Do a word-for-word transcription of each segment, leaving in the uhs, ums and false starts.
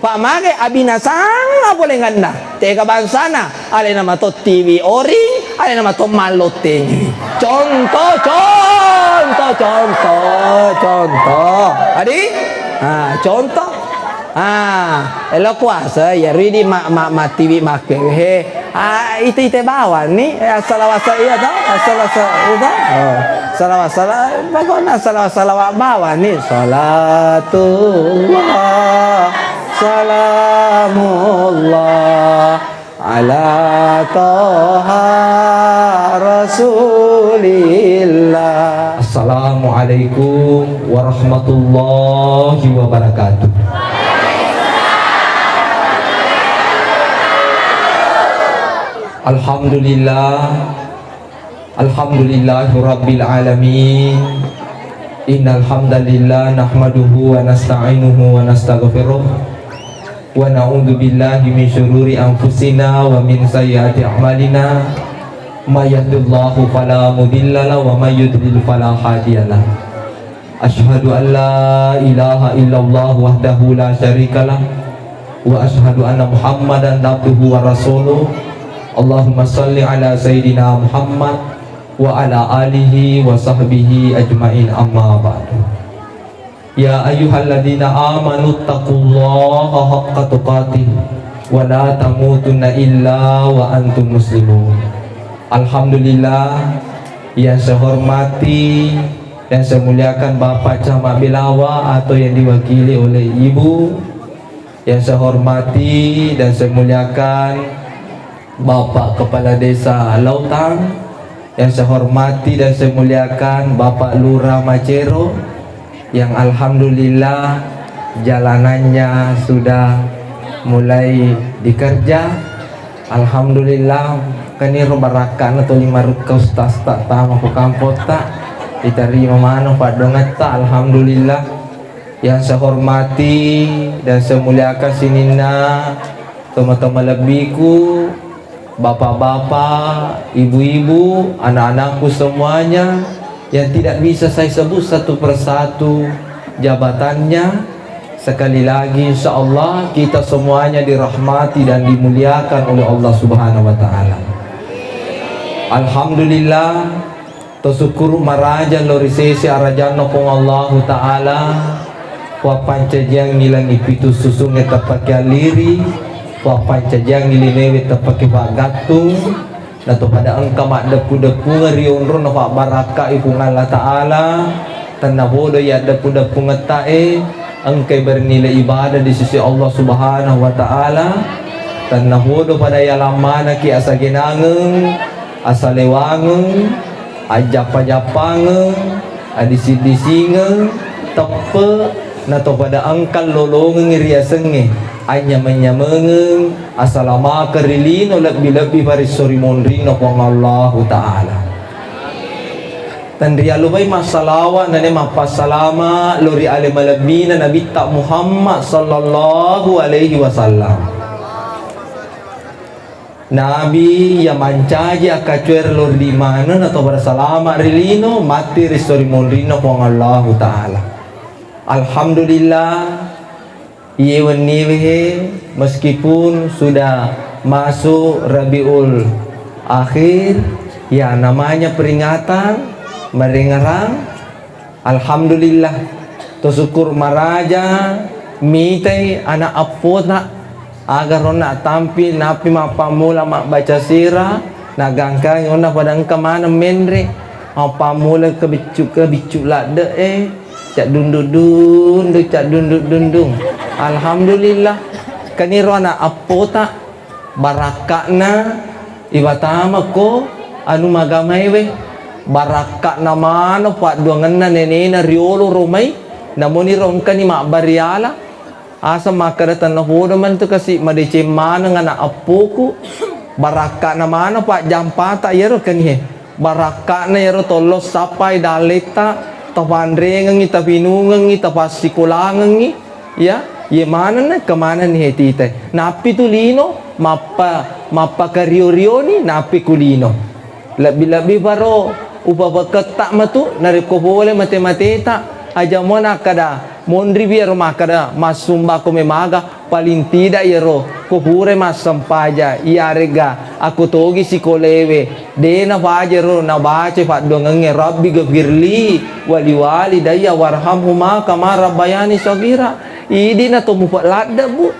Pamage abinasang apolengenna. Tega bangsana, alena mato tiwi oring, alena mato mallottengi. Contoh, contoh, contoh, contoh. Adi? Ah, contoh. Ah, elo kuasa, ya ridi ma, ma, ma tiwi makke. He, Ah, ite-ite bawang ni, eh, assalawasa iya to? Assalawasa iya to? Oh, salawat-salawat, pokokna salawat-salawat bawang ni. Salatullah, salamullah, ala Toha Rasulillah. Assalamualaikum warahmatullahi wabarakatuh. Alhamdulillah. Alhamdulillahi rabbil alamin. Innal hamdalillah nahmaduhu wa nasta'inuhu wa nastaghfiruh wa na'udzu billahi min syururi anfusina wa min sayyiati a'malina. May yahdihillahu fala mudhillalah wa may yudlil fala hadiyalah. Asyhadu an la ilaha illallah wahdahu la syarikalah, wa asyhadu anna Muhammadan abduhu wa rasuluh. Allahumma shalli ala sayyidina Muhammad wa ala alihi wa sahbihi ajmain, amma ba'du. Ya ayyuhalladzina amanu taqullaha haqqa tuqatih wa la tamutunna illa wa antum muslimun. Alhamdulillah, yang saya hormati dan saya muliakan Bapak Camat Belawa atau yang diwakili oleh Ibu, yang saya hormati dan saya muliakan Bapak Kepala Desa Lautang, yang saya hormati dan saya muliakan Bapak Lurah Macero, yang alhamdulillah jalanannya sudah mulai dikerja. Alhamdulillah, keniro barakka'na tuli marukka ustaz ta tama ko kampong ta, diterima maneng paddoangetta, alhamdulillah. Yang saya hormati dan saya muliakan sininna tomatoa malebbiku, bapak-bapak, ibu-ibu, anak-anakku semuanya yang tidak bisa saya sebut satu persatu jabatannya. Sekali lagi, insya Allah kita semuanya dirahmati dan dimuliakan oleh Allah Subhanahu wa Ta'ala. Alhamdulillah, to sukkuru maraja lo ri sese arajanna Puang Allahu Ta'ala, wappancajiangngi langi pitu susungnge teppake alliri, wappancajiangngi linewe teppake paggattung, nato pada engka maddeppu-deppungeng ri onronna fabbarakkai Puang Allah Ta'ala, tennapodo iya deppu-deppungetta e engkai bernilai ibadah di sisi Allah Subhanahu wa Ta'ala, tennapodo pada yalammanaki asagenangeng, asalewangeng, ajjappa-jappangeng, adising-disingeng, teppe, nato pada engka lolongengngi riasengnge, anyameng-nyamengeng, asalamakeng ri lino lebbi-lebbi paresso ri monrinna Puang Allahu Ta'ala. Tenrialupai massalawa nane mappassalama lo ri ale malebbina Nabitta Muhammad sallallahu alaihi wasallam. Nabi iya mancaji akkacuere lo ri maneng nato pada salama ri lino, matti ri sori monrinna Puang Allahu Ta'ala. Alhamdulillah, iye wenniwe he, meskipun sudah masuk Rabiul Akhir, ya namanya peringatan, merengerang, Alhamdulillah, to syukur maraja mitai ana' appota, aga ronna tampil nappi mappammula mabbaca sira, nagangkangi onna pada engka maneng menre, mappammula kebiccu-kebiccu ladde'e, caddunduk-dunduk, caddunduk-dundung. Alhamdulillah, keniro ana' appota. Barakka'na iwatama ko anu magamaewe, barakka'na maneng padduangenna nenena riolo romai, namoniro engkani mabbariala, asa makkeda tennapodo mantu kasi madeceng maneng ana' appoku, barakka'na maneng pajjampata iyaro kanie. Barakka'na iyaro tollo sappai dalletta, tapanrengengngi, tapinungengngi, tapassikolangengngi, ya, iye manenna, engka manenni he tita. Nappi tu lino mappa-, mappakario-rioni, nappi ku lino. Lebbi-lebbi paro upapaketta matu, narekko pole mate-mateta, aja mo nakkada, Monriwi iyaro makkeda, massumbako memaga, paling tidak iyaro ko pura massempajang, iyarega akko togi sikolewe, de nafajaro nabaca paddoangengnge, "Rabbi ghafirli wali walidayya warhamhuma kama rabbayani shaghira." Idi na to mupa ladde, Bu.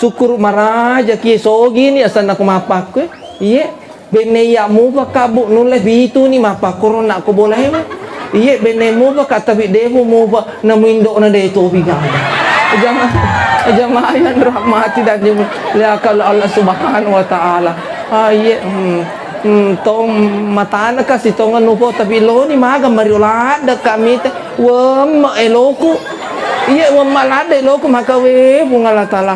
Sukkuru marajaki sogini asanna ko mappakkue. Iye. Benne iya mupa ka, Bu, nulle pituni mappakkoro na ko bolaewe. Iye, benne mupa ka, tapi defu mupa namu indo'na de topi gaga. Jama-, jamaah yang rahmati dan dimuliakan Allah Subhanahu wa Ta'ala. Ah, iye, hmm, hmm, tong matana kasi tonga nupo, tapi loni maga mario ladde ka mite. Wemma eloku. Iye, wemma ladde eloku maka we Puang Allah Ta'ala.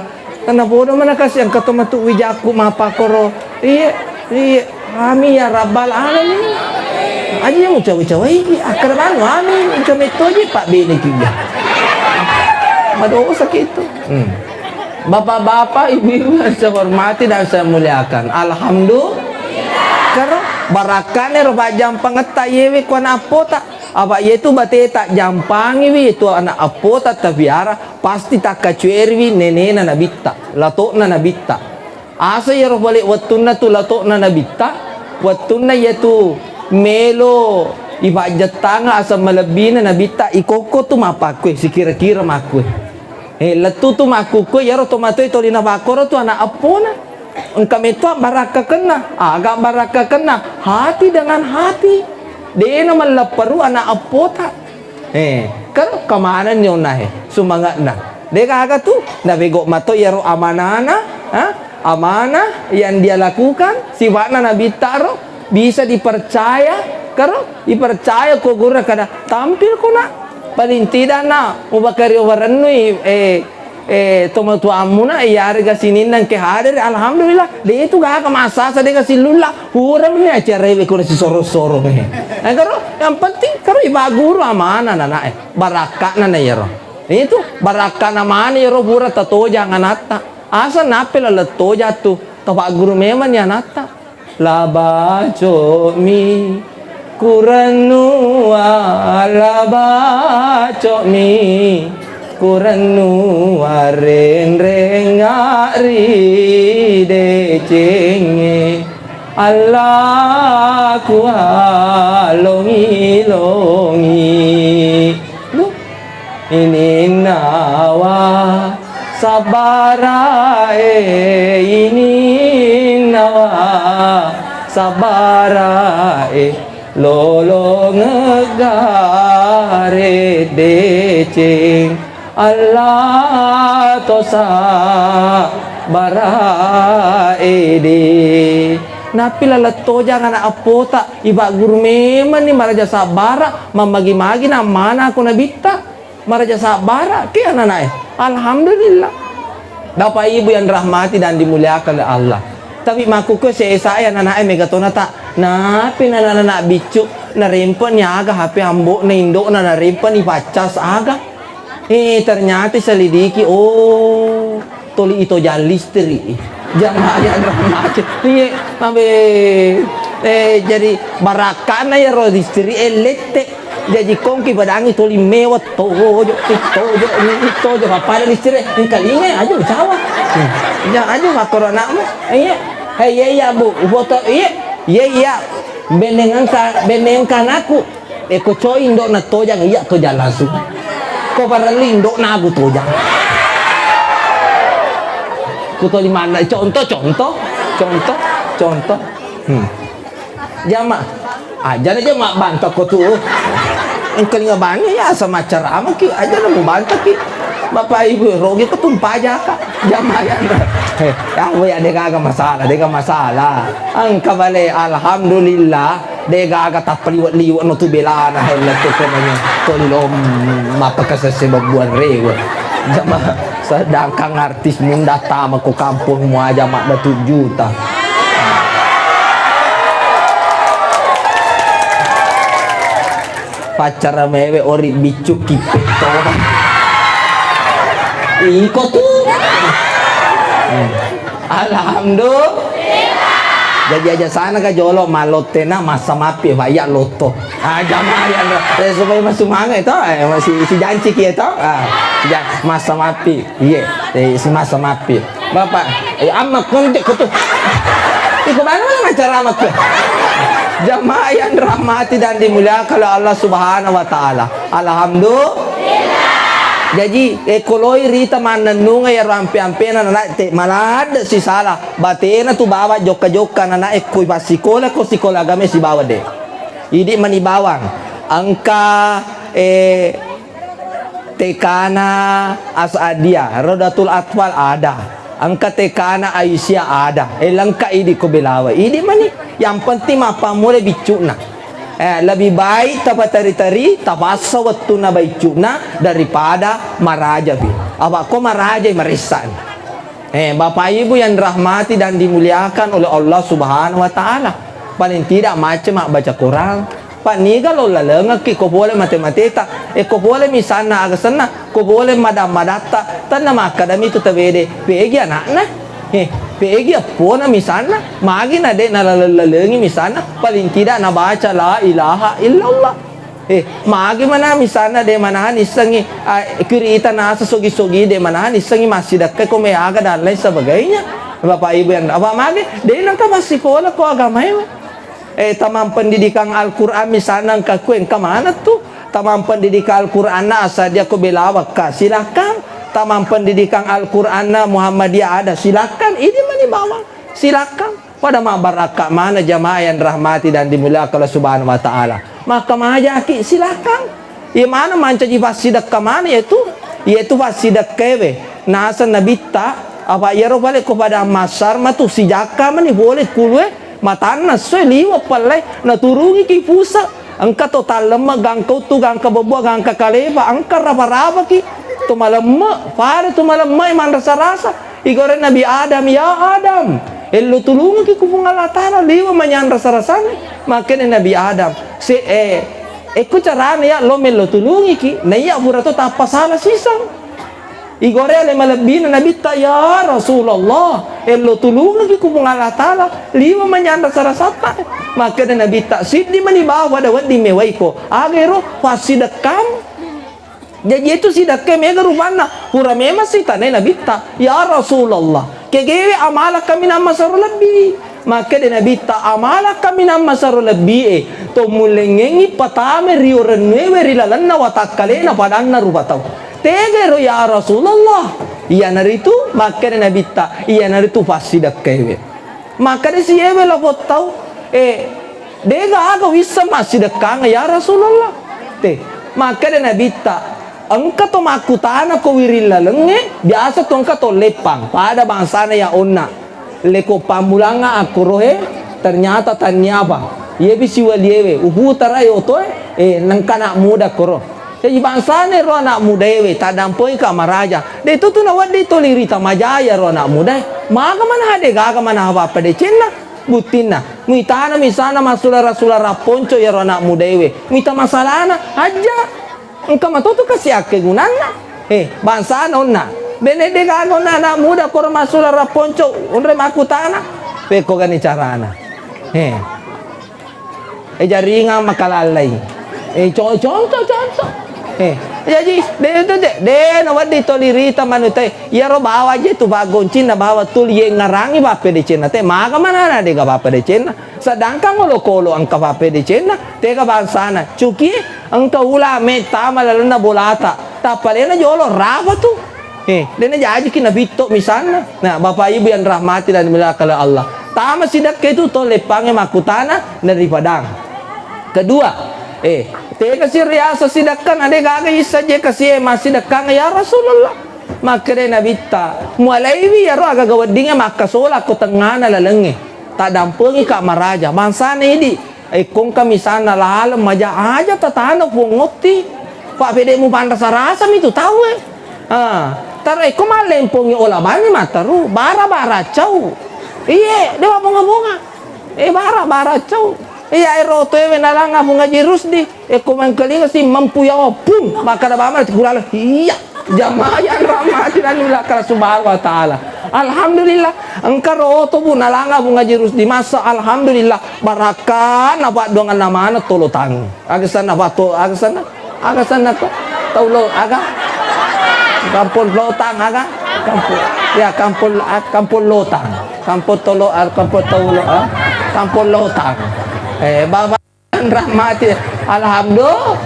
Napodo mana kasi engka to matu wijakku mappakkoro. Iye, iye. Amin ya rabbal alamin. Aja yang ucawa-ucawa iki, akkara banu amin, ucawa mettoji, Pak, bene ki ya. Madosa ki itu. Hmm. Bapak-bapak, ibu-ibu yang saya hormati dan saya muliakan. Alhamdulillah. Karo barakkane ro pajjampangetta yewe ko ana appota. Apa yetu bateta jampangiwi yetu ana appota tapiara. Pasti takkacueriwi nenena nabitta, lato'na nabitta. Asa iyaro pale wettunna tu lato'na nabitta, wettunna iyatu melo ipajjattanga aseng malebbina nabitta, ikokko tu mappakkue, sikira-kira makkue. Eh, lettu tu makkukkue, iyaro tomatoe toli napakkoro tu ana eppona. Engka metto abbarakkakenna, aga abbarakkakenna, hati dengan hati. Dena mallepperu ana eppota. Eh, karo kamanenni onna he, sumange'na. De gaga tu, nabego mato iyaro amanana, ha? Amanah yang dia lakukan, sifatna nabitta ro, bisa dipercaya, karo dipercaya ko guruna kada tampil ko na. Paling tidak na, mubakari warennu, eh, eh, tomatuammuna, iyarega sininna engke hadere, alhamdulillah, de tu gaga massasa de gaga sillulla, pura meni acara ewe ko na sisoro-soro, eh. Eh, karo, yang penting, karo iba guru amanah nana, eh. Barakka'na na iyaro. Itu barakka'na mani iyaro pura tatojang anatta. Asa nappe laleng tojang tu, tapagguru memanni anatta. Labaco'mi kurennua, labaco'mi kurennua renrengnga ri decengnge. Allaku alongi-longi. Duh. Ininnawa sabbarae, ininnawa sabbarae, lolongegga reddeceng, Allah to sabbarae de. Nappi laleng tojang ana eppota, ibagguru memanni maraja sabbara, mammagi-magi na ammana ko nabitta. Maraja sabbara, ke ananae. Alhamdulillah. Bapak Ibu yang rahmati dan dimuliakan oleh Allah. Tapi makkukue sesae ananae mega tona ta. Napi nana-nana biccu, narempeni aga H P ambo'na indo'na, narempeni paccas aga. Eh, ternyata selidiki, oh, toli itojang listrik. Jamaah yang rahmati. Iya, mabe. Eh, jadi barakkana ya ro listrik, eh, lette. Jaji kongki padangi toli mewa tojo, tojo, tojo, pappada listrik, engkalinga aja ucawa. Hmm. Ya aja makoro anakmu. Iya. Hei, iya, iya, Bu. Foto, iya. Iya, iya. Benengangka, benengka anakku. Eh, ko coi indo'na tojang, iya tojang langsung. Ko parelli indo'na aku tojang. Ku toli manna, contoh, contoh, contoh, contoh. Hmm. Jama, aja na jama banta ko tu. Engkalinga bani ya sama ceramah ki, aja na mu banta ki. Bapak Ibu, rogi ko tumpaja ka. Jama ya. Heh, ya, we, ya, de gaga masalah, de gaga masalah. Engka bale, alhamdulillah, de gaga tappaliwet-liwet no tu belana, hella tu ko nanya. Toli lo, mm, mapaka sese babuan rewe. Jama, sedangkan artis munda tama ko kampung mu aja mak datu juta. Pacara mewe ori biccu kipe to. Iko tu. Alhamdulillah. Jaji aja sana ka jolo malottena massa mappi, fa iya lotto. Ah, jamaah yang, eh, supaya masumanga itu, eh, masih si janci kia itu. Ah, ja-, massa mappi. Iya, eh, si massa mappi. Bapak, eh, amma kontek ko tu. Iko mana mana acara amakku. Jamaah yang dirahmati dan dimuliakan oleh Allah Subhanahu wa Ta'ala. Alhamdulillah. Jaji, eh, koloi rita mannennunga ya rampe-ampena nana te maladde si sala. Batena tu bawang jokka-jokka nana ekkoi passikola ko sikola agama sibawa de. Idi mani bawang. Engka, eh, T K-na As'adiyah, Rodatul Atfal ada. Engka T K-na Aisyah ada. Eh, lengka idi ko belawa. Idi mani. Yang penting mappammula biccu'na. Eh, lebih baik tapateri-teri, tapassa wettunna baiccu'na daripada maraja pi. Apa ko maraja maressa. Eh, Bapak Ibu yang dirahmati dan dimuliakan oleh Allah Subhanahu wa Ta'ala. Paling tidak macca mabbaca Quran. Panniga lo lalengekki ko pole mate-mateta. Eh, ko pole misalna aga senna, ko pole madam-madatta. Tanna makkadami tu tawede. Pegi anakna. Eh, pegi eppona misalna. Magi na de' nalaleng-lalengi misalna. Paling tidak nabaca la ilaha illallah. Eh, magi mana misalna de' manahan issengi, ah, kurita nasa sogi-sogi de' manahan issengi massidekka ko me aga dan lain sebagainya. Bapak Ibu yang apa magi? De' nengka massikola ko agamae. Eh, tamang pendidikan Al-Quran misalna engka kue engka mana tu? Tamang pendidikan Al-Quran na asal dia ko belawakka, silakan. Tamang pendidikan Al-Quran na Muhammadiyah ada, silakan. Ini mani bawang, silakan. Pada mabbarakka mana jamaah yang dirahmati dan dimuliakan Allah Subhanahu wa Ta'ala. Maka majaki, silakan. Iya mana mancaji fassidekka mana yaitu? Yaitu fassidekkewe. Naseng nabitta, apa iyaro pale ko pada massar matu sijakka mani pole kulue, matanna essoe liwe pallai, naturungi ki puse. Engka to tallemme gangka uttu, gangka bebbuwa, gangka kalepa, engka rapa-rapaki. To malemme, pada to malemme manrasa-rasa. Igore Nabi Adam, "Ya Adam, ello tulungki ku Puang Allah Ta'ala, liwe manyang rasa-rasana." Makkeda Nabi Adam, "Se, eh, ekko carana ya lo mello tulungiki, naiya pura to tappa sala siseng." Igore ale malebbina Nabitta, "Ya Rasulullah, ello tulungki ku Puang Allah Ta'ala, liwe manyang rasa-rasatta." Makkeda Nabitta, "Siddi mani bawa pada wedding mewaiko, aga ero fassidekkamu." Jaji itu sidekka mega rupanna, pura memang sitanai Nabitta, "Ya Rasulullah, kegewe amalakka minang masaro lebbi." Makkeda Nabitta, "Amalakka minang masaro lebbi e, to mullengengi patame rio rennuewe ri lalenna watakkalena padanna rupa tau." Tega ero ya Rasulullah? Iyanaritu, makkeda Nabitta, iyanaritu fassidekkaewe. Makkeda siewe lafo tau, eh, degaga wisseng massidekkangnge ya Rasulullah. Te, makkeda Nabitta, engka to makkutana ko wiring lalengnge, biasa to engka to leppang, pada bangsana ya onna. Leko pammulangnga akkorohe, ternyata tanniapa. Iyepi siwaliewe, uputarai otoe, eh, nengka anak muda koro. Jaji bangsana ero anak mudaewe, taddampengika maraja. De' to tu nawedding toli rita majaya ro anak mudae. Maga mana degaga mana pappadecenna? Buttinna, muitana misana massulara-sulara ponco iyaro anak mudaewe. Muita masalana, ajja. Engka matotu kasi akkegunanna. Eh, bangsana onna. Bene degaga onna anak muda koro massulara ponco, onre makkutana. Pekko gani carana. Eh. Eh, jaringang makalallai. Eh, co-, contoh, contoh. Eh, jaji, de', de', de', de', nawedding toli rita manutai. Iyaro bawa je tu paggoncinna bawa tuli yengngarangi pappedecenna te. Maga manana dega pappedecenna. Sedangkan olokolo engka pappedecenna, tega bangsana. Cuki engka ula me tama lalenna bolata. Tappalena jolo rapa tu. Eh, dena jajiki nafitto misalna. Nah, Bapak Ibu yang rahmati dan dimuliakan oleh Allah. Tama sidekka itu to leppangnge makkutana dari Padang. Kedua, eh, tega si riasa sidekka na de gaga issa je kasi e massidekkang ya Rasulullah. Makkeda Nabitta, mualaiwi yaro agaga weddingnge makkasola ko tengngana lalengnge. Taddampengika maraja. Bangsana idi. Ekko engka misalna laleng maja aja tatana puang otti. Pak pede mupanrasa-rasa mi tu tau e. Ah, taro ekko mallempongi ola bani mataru, bara-bara cau. Iye, dewa bonga-bonga. Eh, bara-bara cau. Iya ero toewe nalanga Puang Haji Rusdi. Ekko mengkelinga si mampu ya pung. Maka da bama ti kulala. Iya. Jamaah yang rahmati dan dimuliakan Allah Subhanahu wa Ta'ala. Alhamdulillah, engka ro oto, Bu, nalanga Abu Ngaji Rusdi Massa, alhamdulillah, barakka na paddoanganna maneng to Lotang. Aga senna, Pak, to, aga senna? Aga senna to? Tau lo, aga? Kampong Lotang, aga? Kampong, ya, kampong, ah, kampong Lotang. Kampong tolo, ah, kampong tolo, ah, kampong Lotang. Eh, Baba rahmati. Alhamdulillah.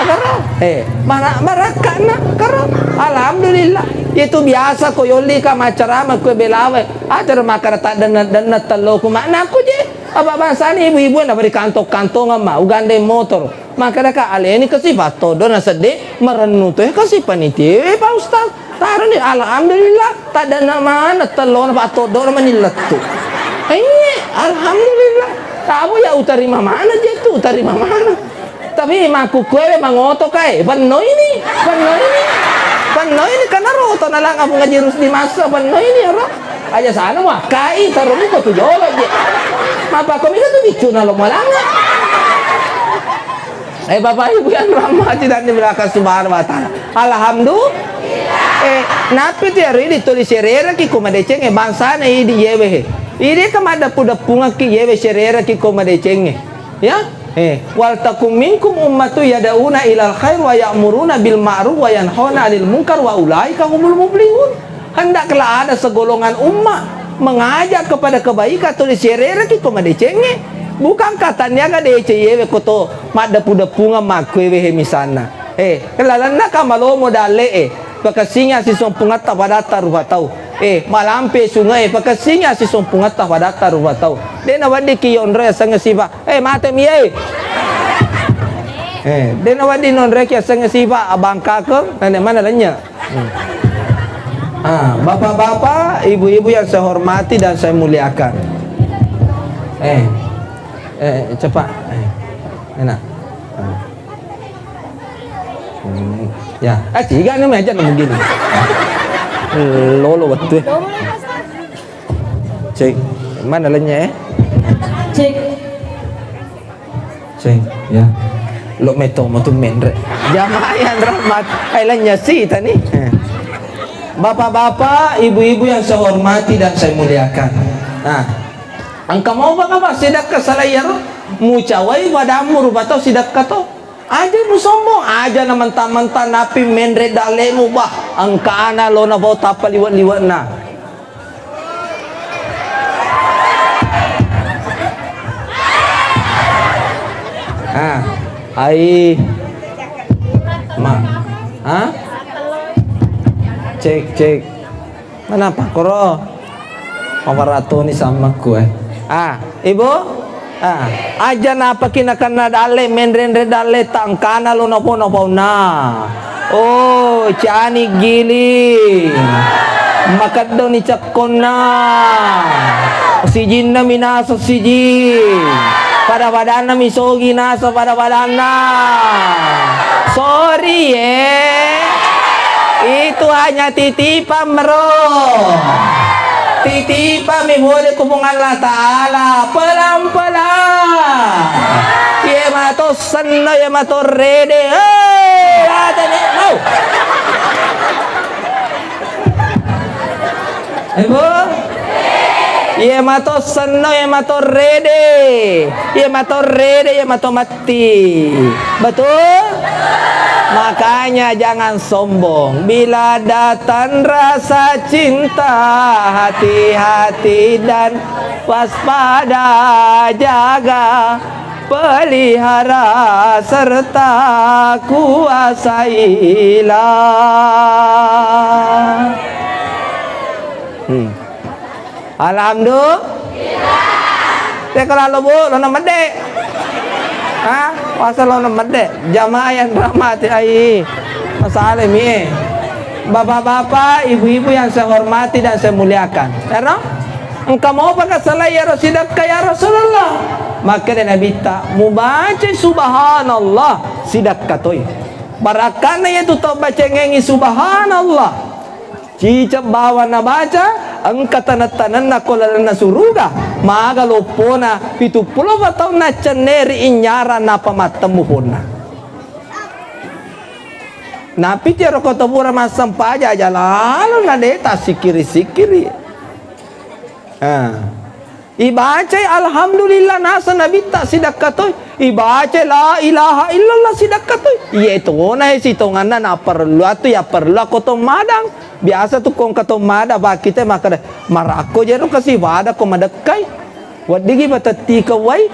Karo. Eh, mara-, marakkana karo. Alhamdulillah. Itu biasa ko yolli ka maccarama ko belawe. Acara makkada taddenna-denna telloku maknaku je. Apa bangsani ibu-ibu na beri kantong-kantongan ma, ugandeng motor. Makkada ka aleni kasi pattodo na sedde, merennu to kasi panitia, eh, Pak Ustaz. Taroni, alhamdulillah, taddenna maneng tellona, pattoddo'na mani lettu. Eh, alhamdulillah. Tabo ya utarima maneng je tu, utarima maneng. Tapi makkukkuewe mangoto kae, benno ini, benno ini. Benno ini, karena roto nalang Abu Ngaji Rusdi Massa, benno ini, ro. Aja sana wakkai, taroni ko tu jolo je. Mapakko mika tu bicuna lo malanga. Eh, Bapak Ibu yang rahmati dan dimuliakan Subhanahu wa Ta'ala. Alhamdulillah. Eh, napi tu ero idi tuli sereraki ko madeceng, eh, bangsana idi yewe he. Idi ka madeppu-deppungaki yewe sereraki ko madeceng, eh. Ya? Eh, wal takum minkum ummatu yad'una ilal khair wa ya'muruna bil ma'ruf wa yanhauna 'anil munkar wa ulaika humul muflihun. Hendaklah ada segolongan umat mengajak kepada kebaikan atau disereraki ko madecengnge. Bukan katanya ga deceng yewe koto maddepu-depungeng makkuewe he misalna. Eh, lalenna ka malomo dalle'e, pakessinga sisompungetta padatta rupa tau. Eh, malampe sunge'e, pakessinga sisompungetta padatta rupa tau. De' naweddikki yonroi asengnge sipa. Eh, mate mi, eh. Eh, de' nawedding nonreki asengnge sipa, abangkakeng, nane mana lennye. Hmm. Ah, bapak-bapak, ibu-ibu yang saya hormati dan saya muliakan. Eh, eh, cepat. Eh, enak. Ah. Hmm. Ya, ah, tiga nih meja nemu gini. Lolo betul. Cek, mana lennye, eh? Cek. Ceng, ya. Lo meto mo tu menre. Jamaah yang rahmat. Ai lanya si tani. Eh. Bapak-bapak, ibu-ibu yang saya hormati dan saya muliakan. Nah, engka mau baka apa sidakka salai yaro? Mucawai wadammu rupa tau sidakka to. Aja musombong, aja na mentang-mentang napi menre dalemu bah. Engka ana lo na bau tappa liwat-liwatna. Ah, ai. Ma. Ah? Cek, cek. Mana pakkoro? Mawaratoni sammakku, eh. Ah, Ibu? Ah, aja napaki nakenna dalle, menrenre dalle, tangkana lo nopo nopo na. Oh, cani gili. Makeddoni cekkonna. Sijinna minasa siji. Pada-padanna misogi nasa pada-padanna. Sorry, eh. Itu hanya titipan, bro. Titipan mi boleh ku Puang Allah Ta'ala. Pelan-pelan. Iya mato senno, iya mato rede. Eh, ada nih. Mau. Ibu? Iya mato senno, iya mato rede. Iya mato rede, iya mato matti. Betul? Makanya jangan sombong. Bila datang rasa cinta, hati-hati dan waspada, jaga, pelihara serta kuasailah. Hmm. Alhamdulillah. Teka lalo, Bu, lo na medde. Hah? Masa lo na medde? Jamaah yang rahmati ai. Masalah mi, eh. Bapak-bapak, ibu-ibu yang saya hormati dan saya muliakan. Ero? Engka mopa ka salai ero sidakka, ya Rasulullah? Makkeda Nabitta, mubaca subhanallah, sidakka toi. Barakkana iyatu tau bacengengi subhanallah. Ciceng bawang nabaca, engka taneng-tanenna ko lalenna suruga, maga loppona pitu pulo taunna cenne ri innyarang napa mattemmu ponna. Napi tiaro ko to pura massempajang aja lalo na de' tassikkiri-sikkiri. Ah. Ibacai alhamdulillah naseng nabitta sidekka toi. Ibacai la ilaha illallah sidekka toi. Iye tona e sitonganna naparellu atu ya parellu akko to madang. Biasa tu ko engka to madang pakkitai makkeda marakko jero kasi pada ko madekkai. Weddigi patettika wai.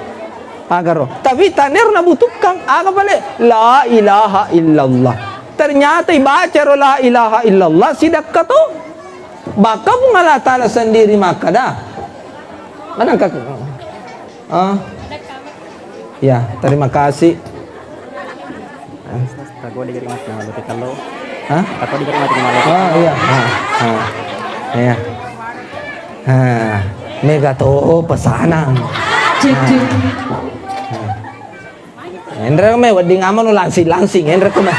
Agaro. Tapi tanero nabutuhkan. Aga pale? La ilaha illallah. Ternyata ibaca ro la ilaha illallah sidekka to. Bahkan Puang Allah Ta'ala sendiri makkeda. Mana engka? Ah. Ya, terima kasih. Takko digari mati malu kita lo. Hah? Takko digari mati malu kita. Oh iya. Ah, ah. Iya. Ah, mega to pesanang. Cicing. Ah. Enre me wedding amanu langsing-langsing, enre ko me.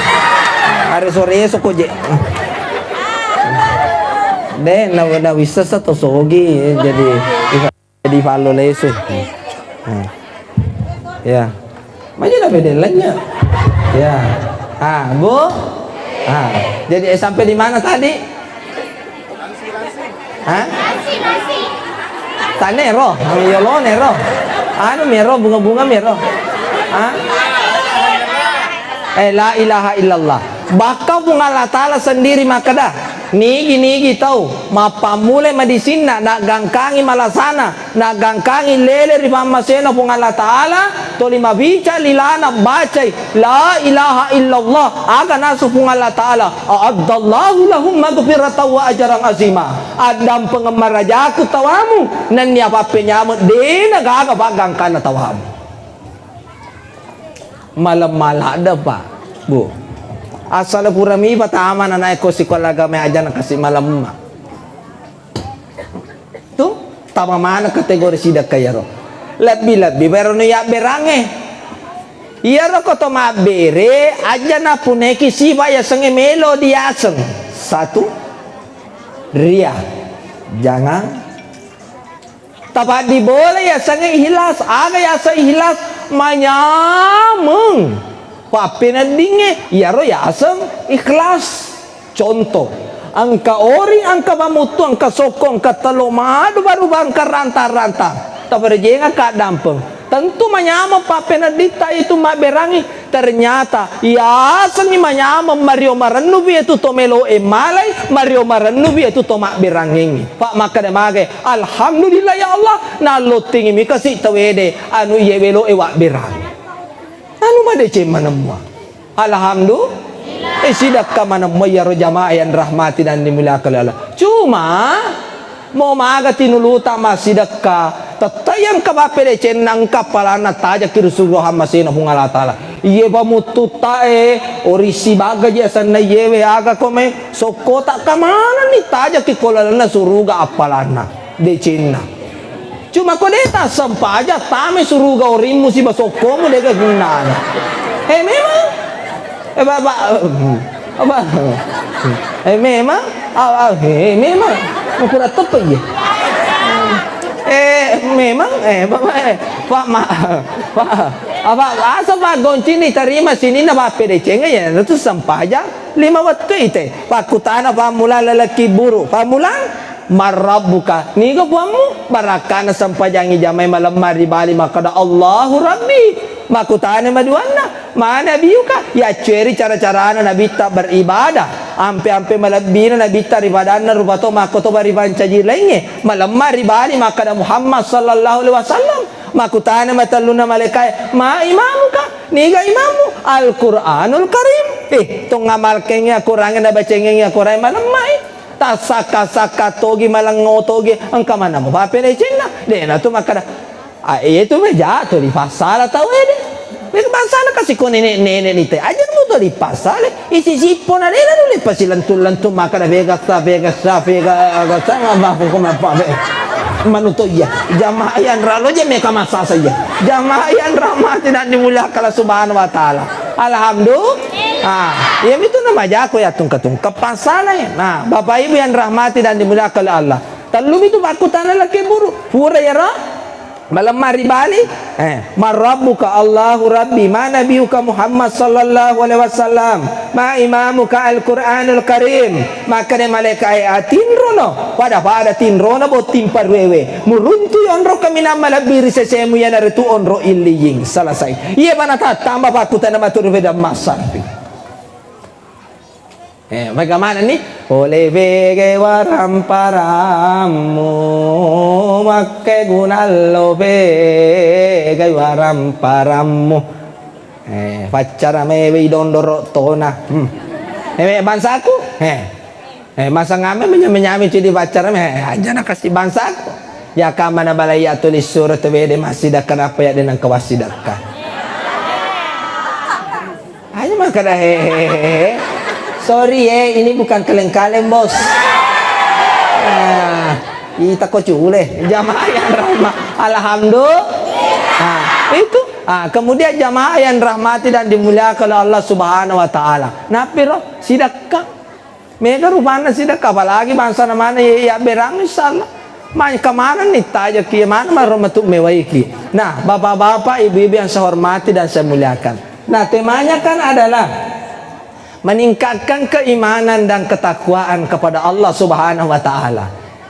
Are sore esok ko je. De' na, na wisesa to sogi jadi. Jadi fallo lesu. Hmm. Ya. Maju lah bedellanya. Ya. Ah, Bu. Ah, jadi, eh, sampai di mana tadi? Hah? Tanero, yolonero. Anu mero, bunga-bunga mero. Hah? Eh, la ilaha illallah. Bahkan Puang Allah Ta'ala sendiri makkeda, nigi-nigi tau mappammulai madisinna, naggangkangi malasana, naggangkangi lele ri pammasena Puang Allah Ta'ala, toli mabica lilana bacai la ilaha illallah, aga nasu Puang Allah Ta'ala, a'addallahu lahum maghfiratan wa ajran azima. Addampengeng marajaku tawamu, nennia pappenyameng dena gaga paggangkanna tawamu. Malemma ladde, Pak, Bu. Asal pura mipa tama nanae ko sikola agama aja na kasi malemma. Tu, tama mana kategori sidekka iyaro. Lebbi-lebbi baero no yabberangnge. Iyaro ko to mabbere, aja napuneki sifa yasengnge melo diaseng. Satu, ria. Jangan Tapaddi bola yasengnge ikhlas. Aga yaseng ikhlas? Manyameng pappeneddingnge, iyaro yaseng ikhlas. Contoh, engka oring, engka pamuttu, engka sokko, engka tello, madu baru bangka rantang-rantang. Taparejengeng kaddampeng. Tentu manyameng pappenedditta itu mabberangngi. Ternyata, yasengngi manyameng mario marennupi itu to meloe malai, mario marennupi itu to mabberangngengngi. Pak makkeda magai, "Alhamdulillah ya Allah, nallottingi mi kasi tawede, anu iye weloe wabberang." Anu madeceng manemmua. Alhamdulillah. Eh, sidakka manemmua iyaro jamaah yang rahmati dan dimuliakan oleh Allah. Cuma, Mo maga tinuluta massidekka, tette engka pappedecenna engka appalanna tajaki ri suruga hammasena Puang Allah Taala. Iye pamuttutta e, orisi bagaji asenna iyewe aga kome, sokkota kamanenni tajaki ko lalenna suruga appalanna, decenna. Cuma ko de tassempajang, tame suruga orimmu siba sokkomu dega gunnana. Eh, memang. Eh, ba-, ba-, apa? Eh, memang. Ah, ah, eh, memang. Makurang teppe iya. Eh, memang. Eh, Bapak, eh, Pak, ma-, Pak, apa, asa Pak Goncini tarima sininna Pak Pedeceng, ya, itu sempajang lima wettu ite. Pakkutana pammula lalaki buru. Pammula? Marrabbuka, niga puammu? Barakkana sempajangi jamai malemma ri bali makkada, "Allahu Rabbi." Makkutana maduanna, "Ma nabiyuka?" Yaccueri cara-carana nabitta beribadah. Ampe-ampe malebbina nabitta ri padanna rupa to makko to bari pancaji laingnge. Malemma ri bali makkada, "Muhammad sallallahu alaihi wasallam." Makkutana matellunna malaikae, "Ma imamuka?" Niga imammu? Al-Quranul Karim. Eh, tong amalkengngi Al-Qurangnge nabacengengngi Al-Qurangnge malemmai. Tassakka-sakka togi, malengngo togi, engka maneng mo pappedecenna. De'na tu makkada, ah, iya tu meja tu dipassala tau ede. Mega bangsana kasi ko nenek-nenek ni te. Aja mu tu dipassala. Isi sippo na de'na dulu pasilentu-lentu makkada pegasa, pegasa, pegasa, mafu ko mappa be. Manuto iya. Jamaah yang ralo je meka massasa iya. Jamaah yang rahmati dan dimuliakan Allah Subhanahu wa Taala. Alhamdulillah. Ah, iya mitu na majako ya tungka-tungka pasalai. Nah, Bapak Ibu yang rahmati dan dimuliakan oleh Allah. Tellu mitu pakkutana laki buru. Pura ya ra? Malemma ri bali, eh, "Man rabbuka?" "Allahu rabbi." "Ma nabiyuka?" "Muhammad sallallahu alaihi wasallam." "Ma imamuka?" "Al-Qur'anul Karim." Makkeda malaika e, "Atinrono." Pada-pada tinrona botting paruewe. "Muruntu onro kaminang malebbi ri sesemu, iyanaritu onro Illiyyin." Selesai. Iya bana tattamba pakkutana maturu fedang massarfi. Eh, bagaimana nih? Pole pegai waramparammu, makkegunallo pegai waramparammu. Eh, paccara mewe idondoro tona. Hmm. Eh, me bangsaku? Eh. Eh, masa ngame menyame-nyame cidi paccara me, eh, aja na kasih bangsaku. Ya kamana balai ya tulis surat tewede masih dakka apa ya denang kawasi dakka. Ayo makkeda, "Hehehe. Sorry, eh, ini bukan kaleng-kaleng, Bos." Nah, ita ko cule, jamaah yang rahmat. Alhamdulillah. Nah, itu. Ah, kemudian jamaah yang rahmati dan dimuliakan oleh Allah Subhanahu wa Ta'ala. Napiro? Sidakka. Mega rupanna sidakka, apalagi bangsana mana ye yabberang, insyaallah. Mai kemanenni tajaki, mana maro matu mewaiki. Nah, bapak-bapak, ibu-ibu yang saya hormati dan saya muliakan. Nah, temanya kan adalah meningkatkan keimanan dan ketakwaan kepada Allah Subhanahu wa Ta'ala.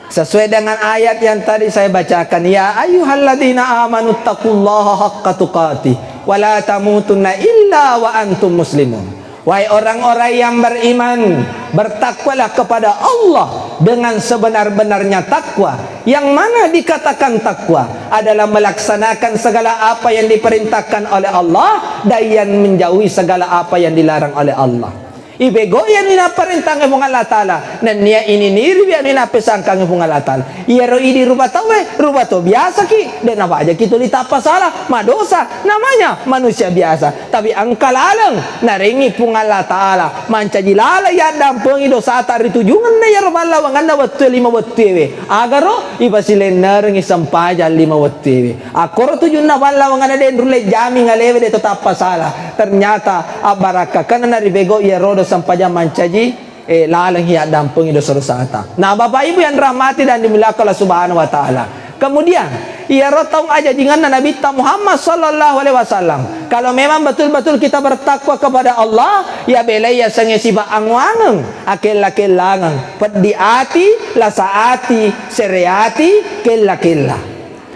Sesuai dengan ayat yang tadi saya bacakan, "Ya ayyuhalladzina amanu taqullaha haqqa tuqatih wa la tamutunna illa wa antum muslimun." Wahai orang-orang yang beriman, bertakwalah kepada Allah dengan sebenar-benarnya takwa. Yang mana dikatakan takwa adalah melaksanakan segala apa yang diperintahkan oleh Allah dan yang menjauhi segala apa yang dilarang oleh Allah. Ipegoi anu napparentangeng Puang Allah Ta'ala, nennia ininiriwi anu nappesangkangeng Puang Allah Ta'ala. Iyaro idi rupa tauwe, rupa tau biasaki, de napajaki tuli tappa sala, madosa, namanya manusia biasa. Tapi engka laleng narengngi Puang Allah Ta'ala, mancaji laleng yaddampengi dosata ri tujungenna iyaro pallawangenna wettue lima wettuewe. Agaro ipasilennerengngi sempajang lima wettuewe. Akkoro tujunna pallawangenna de nulle jaming alewe de to tappa sala. Ternyata abbarakkakenna naripegau iyarodo sempajang mancaji, eh, laleng yaddampengi dosa-dosata. Nah, Bapak Ibu yang rahmati dan dimuliakan Allah Subhanahu wa Ta'ala. Kemudian, iyaro taung ajajingenna Nabitta Muhammad sallallahu alaihi wasallam. Kalau memang betul-betul kita bertakwa kepada Allah, ya belai yasengnge sipa anguangeng, akella-kellangeng, peddi ati, lasa ati, sere ati, kella-kella.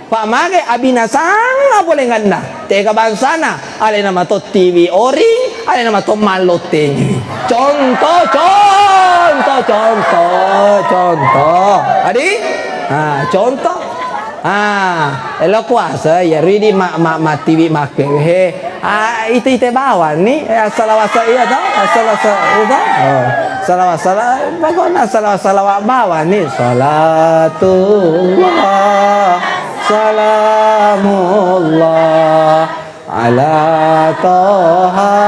Pamage abinasang apolengenna. Tega bangsana, alena mato T V oring, alena mato mallottengi. Contoh, contoh, contoh, contoh. Adi? Ah, contoh. Ah, elo kuasa ya ridi ma, ma, ma T V makke he. Ah, ite-ite bawang ni, eh, asal wasa iya to, asal wasa iya to. Oh, asal wasa, pokokna asal wasa bawang ni. Salatullah, salamullah, ala Toha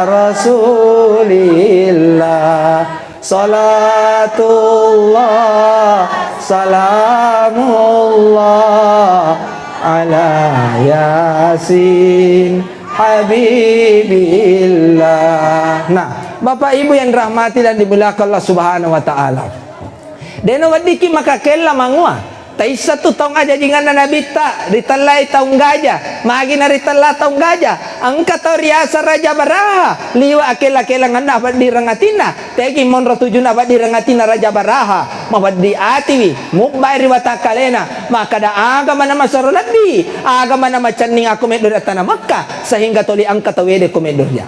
Rasulillah. Salatullah, salamullah, ala Yasin Habibillah. Nah, Bapak Ibu yang rahmati dan dimuliakan Allah Subhanahu wa Ta'ala. Deno weddikki makakella mangua. Taisseng tu taung ajajinganna Nabitta, ritellai taung gaja, magi naritella taung gaja. Engka tau riaseng Raja Baraha, liwe akella-kellangenna feddireng atinna, tegi monro tujunna feddireng atinna Raja Baraha, mafeddi atiwi, mubbai ri watakkalena, makkada aga mana masero lebbi, aga mana macenning akko meddori tana Mekka, sehingga toli engka tau wede ko meddori.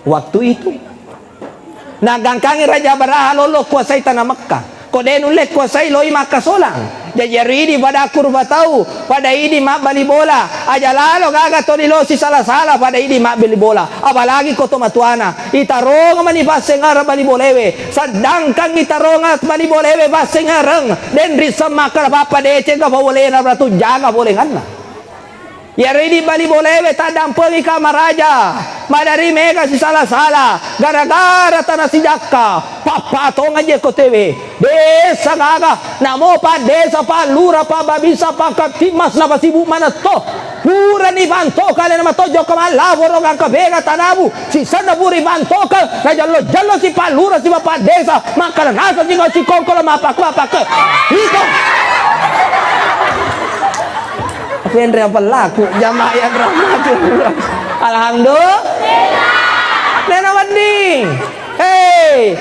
Waktu itu. Nagangkangi Raja Baraha lolo kuasai tana Mekka. Ko de nulle kuasai loi makkasolang. Jaji ero idi pada akku rupa tau, pada idi mabbali bola. Aja lalo gaga toli lo sisala-sala pada idi mabbali bola. Apalagi ko to matuana. Itarongeng mani passengereng bali bolewe. Sedangkan itarongeng bali bolewe passengereng. Den risseng makkada pappa deceng ka pawolena ratu jaga bolenganna. Iyaro idi bali bolewe taddampengi kamaraja, madari mega sisala-sala, gara-gara tana sijakka, pappatongaji ko tewe, desa gaga, namo paddesa, pallura, pababisa, pakaptimmas, napasibu manetto, purani pantoka alena matojjo ko mallaporo gangka bega tanamu, sisenna puri pantoka, najallo-jallo si pallura si papaddesa, makkada nasa si sikongkolo mapak-mapak, iko. Wenre apa laku jamaah yang rahmati. Alhamdulillah. Nena wedding. Hei.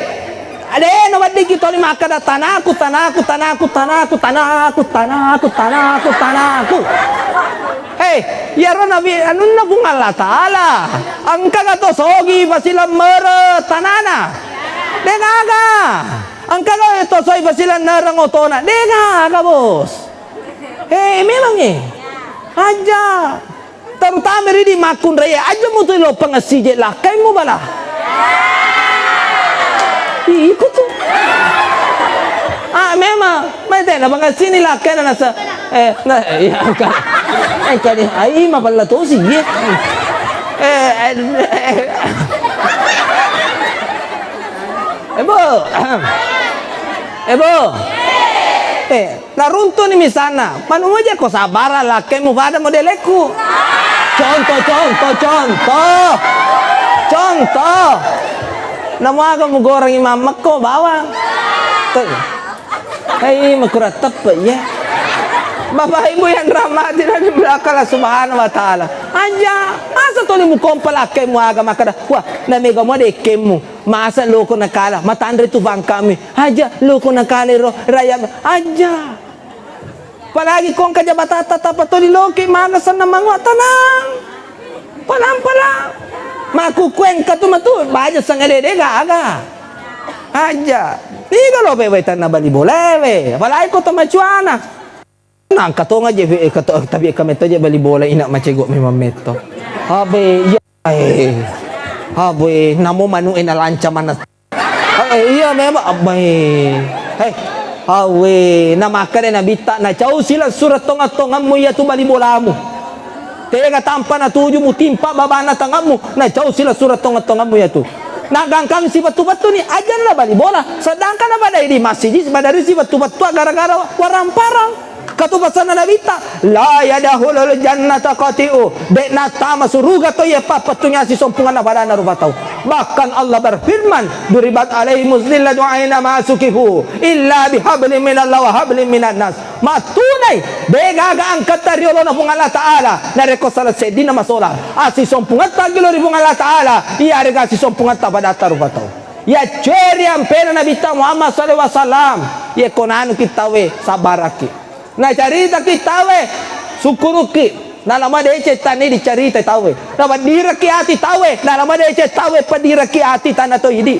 Ade, na wedding ki toli makkeda, "Tanaku, tanaku, tanaku, tanaku, tanaku, tanaku, tanaku, tanaku." Hei, iyaro nabi anunna Puang Allah Ta'ala. Engka ga to sogi pasilammere tanana? De gaga. Engka ga to sogi pasilannereng otona? De gaga, Bos. Eh, memang, eh. Aja. Terutama ridi makkunrai, aja mutu lo pengesi je lakkaimmu bala. Ih, iko tu. Ah, memang. Mai tena pengesi ni lakkai na nasa. Eh, na, eh, iya, engka. Engka ni, ai, ma bala tosi, ye. Eh, eh, eh. Eh, Bo. Eh, Bo. Eh, Naruntuni misalna, manu moja ko sabara lakkemu pada modelekku. Contoh, contoh, contoh. Contoh. Namuaga mugorangi mammekko bawang. Tuh. Hei, makurang teppe, ya. Bapak Ibu yang rahmati dan dimuliakan Allah Subhanahu wa Ta'ala. Aja, masa tuli mukompa lakkemu aga makkeda, "Wah, namega modekkemu." Masa loko nakala, matanre tu bangkami. Aja, loko nakala ro, raya, aja. Apalagi kong kajabatatta tappa toli loki, mana senna mangua, tenang. Palang-palang. Makukueng katu matu, baja sangade de gaga. Aja. Tiga lo bewe tanna bali bolewe. Apalagi ko to macuana. Nangka tonga je, eh, kato, tapi kametto je bali bola ina macego memang metto. Abe, iya. Eh, awe, namo manu e nalanca mana? Eh, iya memang, abai. Eh, awe, na makkeda Nabitta, na cau sila sura tonga-tongammu iya tu bali bolamu. Tega tampa na tuju mu timpa babana tangammu, na cau sila sura tonga-tongammu iya tu. Na gangkang si betu-betu ni ajanna bali bola, sedangkan na badai di masiji badari si betu-betu gara-gara warang-parang. Katupasanna Nabitta, "La yadkhulul jannata qati'u." De' nattama suruga to iya pappettungi asisompunganna padanna rupa tau. Bahkan Allah berfirman, "Duribat alaihimu zillatu aina ma sukifu illa bihablin minallah wa hablin minan nas." Mattunai, de' gaga angkatta riolona Puang Allah Ta'ala, narekko salah seddinna masola. Asisompungetta gilo ri Puang Allah Ta'ala, iyarega asisompungetta padatta rupa tau. Yacceri ampena Nabitta Muhammad sallallahu alaihi wasallam, yekko nanuki tauwe, sabaraki. Nacaritaki tauwe, sukkuruki. Nalama deceng tanni dicarita tauwe. Napaddiraki ati tauwe, nalama deceng tauwe, paddiraki ati tanna to idi.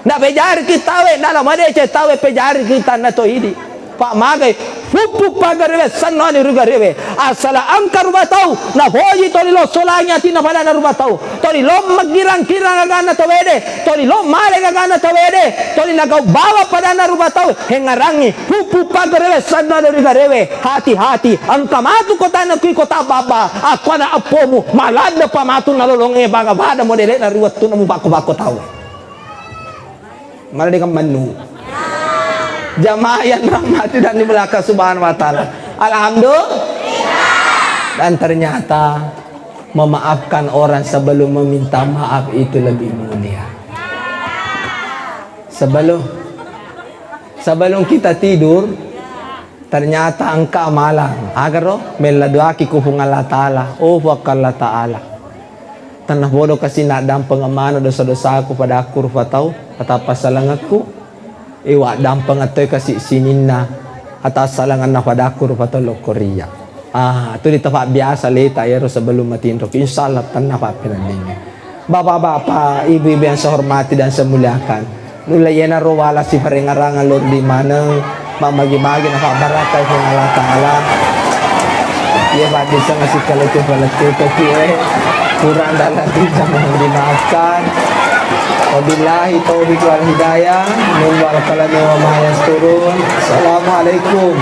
Napejariki tauwe, nalama deceng tauwe, pejariki tanna to idi. Pamagai, puppu pagarewe, sennoni rugarewe. Asala engka rupa tau, napoji toli lo solangi atinna padanna rupa tau. Toli lo maggirang-kirang aganna tawede, toli lo male aganna tawede, toli nagau bawang padanna rupa tau, hengngarangi, puppu pagarewe, sennoni rugarewe, hati-hati, engka matu kotana kui kota baba, akkuana appomu, maladde pa matu nalolonge baga pada modele'na ri wettunna mubakko-bakko tau. Maladde kammannu. Jamaah yang rahmati dan dimuliakan Subhanahu wa Ta'ala. Alhamdulillah. Dan ternyata memaafkan orang sebelum meminta maaf itu lebih mulia. Sebelum sebelum kita tidur, ternyata engka amalang. Agaro mella doaki ku Puang Allah Ta'ala. Oh, Puang Allah Ta'ala. Tennapodo kasi naddampengeng maneng dosa-dosaku padakku rupa tau, atappa salangekku. Iwa dampengeng toi kasi sininna atassalangenna padakku rupa tau lokkoria. Ah, tuli tafabbiasa leta iyaro sebelum matinroki. Insya Allah tenna pappeneddingngi. Bapak-bapak, ibu-ibu yang saya hormati dan saya muliakan. Nulle iyanaro wala siparengarangeng lordi maneng, mammagi-magi nafabbarakkai Puang Allah Ta'ala. Iya paddiseng asikkalete-palete tapi, eh, kurang dan lebih mohon dimaafkan. Wabillahi taufiq wal hidayah. Min wal kalami wa ma yasturun. Assalamualaikum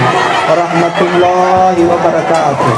warahmatullahi wabarakatuh.